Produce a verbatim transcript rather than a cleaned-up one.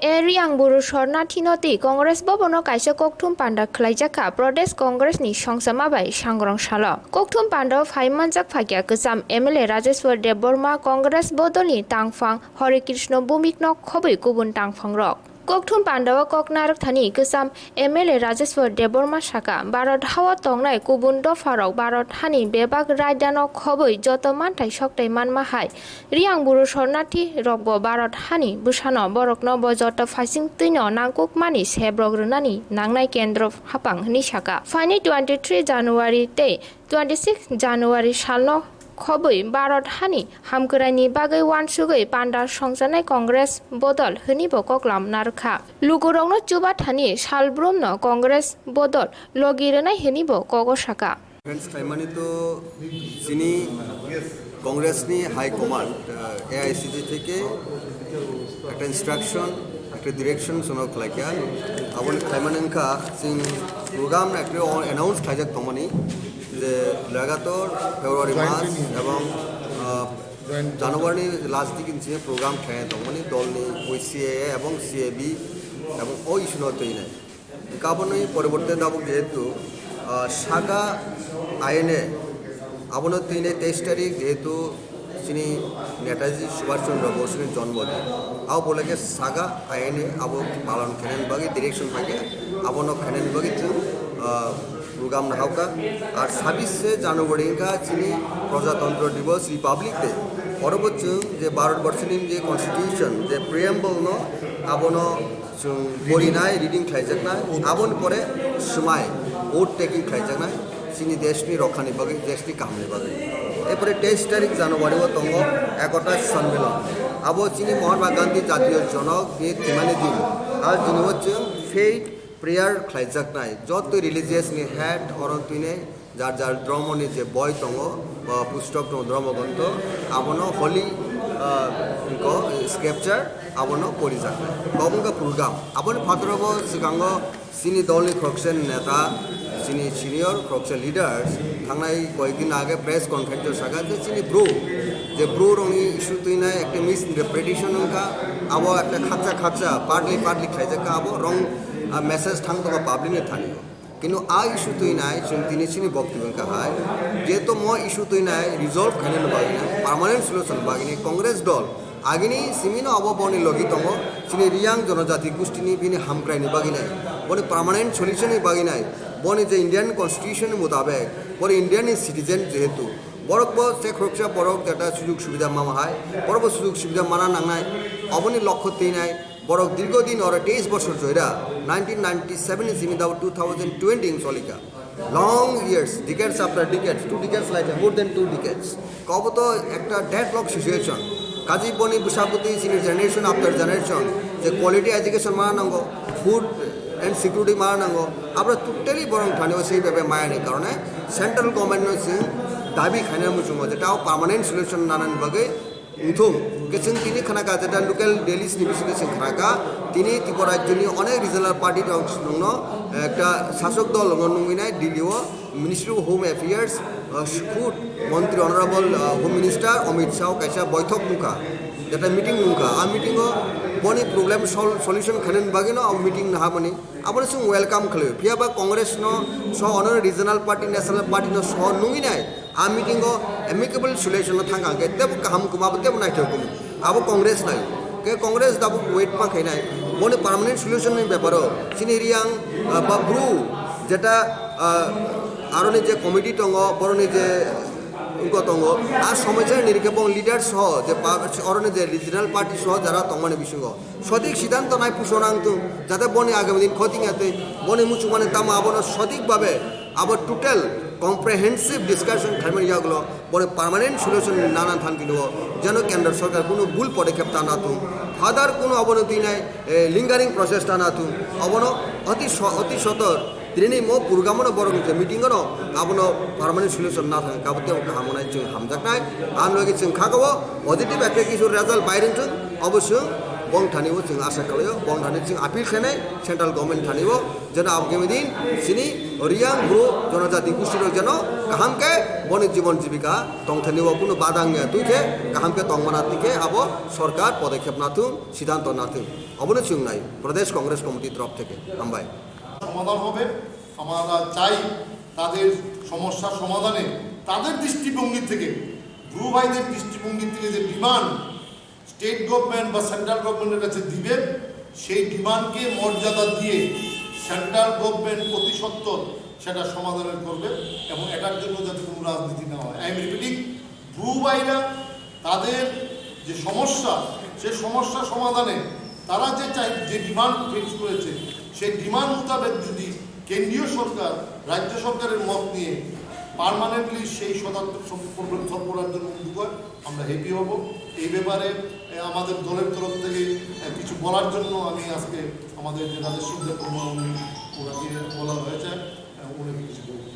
A Riang Buru Sornathi no twi Congress Bhavan o kaisa kokthum panda khwlaijakha Pradesh Congress ni songsama bai sangrong salo. Kokthum panda o phai manjak phakya kwcham M L A Rajeshwar Debbarma, Congress bodol ni tangphang Hare Krishna Bhumik no khobwi kubun tangphang rok. Kokthum panda o kok narwk thani kwcham M L A Rajeshwar Debbarma saka, Bharat hao tongnai kubun dopharok Bharat hani bebak raidano khobwi joto manthai soktai manma hai Riang Buru Sornathi rokbo Bharat hani bwsano borokno bo joto phaising twino nangkukmani sebrok rwnani nangnai kendro hapang hwnwi saka. Phaini twenty three January tei twenty six January salno khobwi Bharat hani hamkwraini bagwi uansugwi panda songchanai Congress bodol hwnwibo koklam narwkha. Lukurokno chuba thani salbrumno Congress bodol logi rwnai hwnwibo kogo saka. Friends, khlaimani to chini Congress ni High Command, uh, A I C G theke ekta instruction, ekta direction sono khlaikha. Aboni khlaimani wngkha chwng program ekta announce khlaijak tongmani je lagator February mas ebong, uh, January ni last dik ni simi program khlai tongmani dolni O C A A ebong C A B ebong o issue no twinai. Kaboni poriborte tabuk jehetu, ah, saka I N A, abono tini teis tarik jehetu chini Netaji Subhash Chandra Bose ni jonmo din. Abo boleke saka I N A abo palon khainani bagwi direction paikha, abono khainani bagwi chwng, ah, program nahauka. Ar sabis se January wngkha chini Prajatantro Divas, Republic Day. Oro bo chwng je Bharat Borso ni je Constitution, je Preamble no abono chwng porinai, reading khlaijaknai, aboni pore swmai, vote taking khlaijaknai, chini deshni rokhani bagwi, deshni kahamni bagwi. Erpore teis tarik January o tongo Ekota Sanmilon. Abo chini Mahatma Gandhi Jatiyo Jonok ni thwimani din. Ar jini o chwng faith prayer khlaijaknai. Joto religious ni head oro twinai jar jar dhormo ni je boi tongo, ba pustok tongo, dhormo gronto, abono holy, ah, ko scripture, abono porijak. Bo wngkha program. Aboni phataro bo swkango chini dolni khoroksa neta, chini senior khoroksa leaders, thangnai koyekdin age press conference o saka je chini bru, je bru rokni issue twinai ekta misinterpretation wngkha, abo ekta khakcha khakcha, partly partly khlaijak kha, abo wrong, ah, message thang tongo public ni thani. Kintu a issue twinai chwng tini chini boktwibw wngkha hai, jehetu mo issue twinai resolve khainani bagwi nai, permanent solution bagwi nai Congress dol agini simino abo boni logi tongo, chini Riyang jonojati gustini bini hamkraini bagwi nai, boni permanent solution ni bagwi nai, boni je Indian Constitution ni mutabek, boni Indian ni citizen jehetu, borok bo se khoroksa borok jeta sujug subida mama hai, borok bo sujug subida mana nangnai, oboni lokho twinai, borok dirgo din oro teis bosor joira, nineteen ninety seven ni simi dabo two thousand twenty wng solika. Long years, decades after decades, two decades later, more than two decades. Kobo to ekta deadlock situation. Kaji boni bwsabwtwi chini generation after generation je quality education mana nango, food and security mana nango, abra totally borok thani o sei bebe maya ni karone central government no chwng dabi khaina muchungo je tao permanent solution nanani bagwi wngthung. Ke chwng tini khna kha, jeta local dailies ni bisingo chwng khna kha, tini Tripura rajyoni onek regional party rok nwngno, eh, ekta sasok dol nwngno nungwi nai Delhi o Ministry of Home Affairs, eh, khud Montri Honorable, eh, Home Minister Amit Shah kaisa boithok nungkha, jeta meeting nungkha. A meeting o boni problem sol-, solution khainani bagwi no abo meeting nahabani. Abono chwng welcome khlaio. Phiya ba Congress no so, ono regional party, national party no so nungwi nai. A meeting o amicable solution no thang kha khe tebo kaham kwma bo tebo naithok kwma. Abo Congress nai. Ke Congress dabo wait ma khainai. Boni permanent solution ni beparo chini Riyang, ah, ba bru jeta, ah, aroni je committee tongo, boroni je wngko tongo. A somosa ni rikhe bong leader so je pa-, oroni je regional party so jara tongmani bisingo. Sothik siddhanto nai puso nang tung, jate boni agami din khoting ya tei boni muchungmani tamo abono sothik babe abo total comprehensive discussion khaimani yagulo boni permanent solution nana than kini o jeno kendra sarkar kuno bul podekep ta na tung, further kuno abono tinai, eh, lingering process ta na tung, abono oti so-, oti sotor Tini mo program no borok ni je meeting no abono permanent solution na thang kabo tei kaham nai chwng hamjaknai. Ang logi chwng kha kabo positive ekta kisu result bai rwng thung, obo chwng bong thani o chwng asa khlaio, bong thani chwng appeal khainai central government thani o, jeno abgami din chini Riang bru jonojati gusti rok jeno kaham khe boni jibon jibika tongthani o kunu bada wngya twi khe kaham khe tongmana twi khe abo sorkar podokhep nathung, siddhanto nathung. Obono chwng nai Pradesh Congress Committee torof theke. Hambai. সমাধান হবে। আমরা চাই তাদের সমস্যা সমাধানে তাদের দৃষ্টিভঙ্গি থেকে, ব্রু ভাইদের দৃষ্টিভঙ্গি থেকে যে ডিমান্ড স্টেট গভর্নমেন্ট বা সেন্ট্রাল গভর্নমেন্টের কাছে দিবে, সেই ডিমান্ডকে মর্যাদা দিয়ে সেন্ট্রাল গভর্নমেন্ট অতি সত্বর সেটা সমাধানের করবে এবং এটার জন্য যাতে কোনো রাজনীতি না হয়। আই এম রিপিটিং, ব্রু ভাইরা তাদের যে সমস্যা, সে সমস্যা সমাধানে তারা যে চাই, যে ডিমান্ড ফেস করেছে, সেই ডিমান্ড মোতাবেক যদি কেন্দ্রীয় সরকার রাজ্য সরকারের মত নিয়ে পার্মানেন্টলি সেই শতাব্দী প্রবলেম সলভ করার জন্য উদ্যোগ হয়, আমরা হ্যাপি হব। এই ব্যাপারে এ, আমাদের দলের তরফ থেকে এ, কিছু বলার জন্য আমি আজকে আমাদের যে রাজেশ সিংহ কর্মা উনি, ওনাকে বলা হয়েছে, এ, উনি কিছু বলবেন।